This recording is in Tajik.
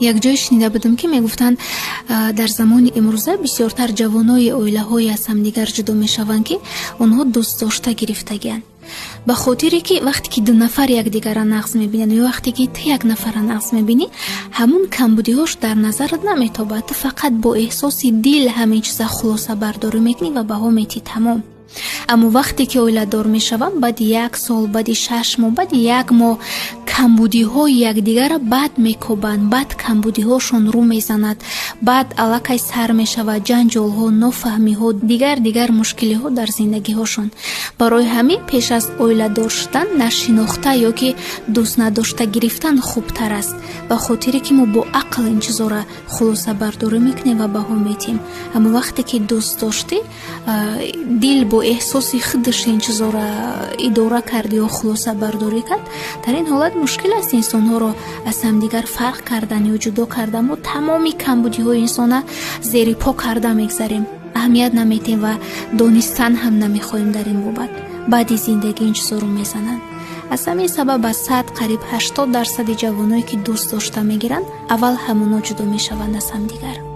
Як ҷое шунида будам, ки мегуфтанд, дар замони имрӯза бисёртар ҷавонои оилаҳое аз ҳамдигар ҷудо мешаванд, ки онҳо дӯстдошта гирифтагианд, ба хотире ки вақте ки ду нафар якдигарра нағз мебинанд ё вақте ки ту як нафарра нағз мебинӣ, ҳамун камбудиҳош дар назарат наметобад. Ту фақат бо эҳсоси дил ҳамин чиза хулосабардорӣ мекунӣ ва баҳо метӣ, тамом. Аммо вақте ки оиладор мешаванд, баъди як сол, баъди 6 моҳ, баъди як моҳ камбудиҳои якдигарра бад мекобанд, баъд камбудиҳошон рӯ мезанад, баъд аллакай сар мешавад ҷанҷолҳо, нофаҳмиҳо, дигар дигар мушкилиҳо дар зиндагиҳошон. Барои ҳамин пеш аз оиладор шудан нашинохта ё ки дӯст надошта гирифтан хубтар аст, ба хотире ки мо бо ақл ин чизоро хулосабардорӣ мекунем ва баҳо метиҳем. Аммо вақте ки дӯст доштӣ, дил бо эҳсоси худаш ин чизоро идора кард ё хулосабардорӣ кард, дар ин ҳолат мушкил аст инсонҳоро аз ҳамдигар фарқ кардан ё ҷудо кардан. Мо тамоми камбудиҳои инсона зери по карда мегзарем, аҳамият наметиҳем ва донистан ҳам намехоҳем дар ин бобат. Баъди зиндагӣ ин чизо рӯ мезананд. Аз ҳамин сабаб аз 100 қариб 80 дарсади ҷавоное, ки дӯст дошта мегиранд, аввал ҳамоно ҷудо мешаванд аз ҳамдигар.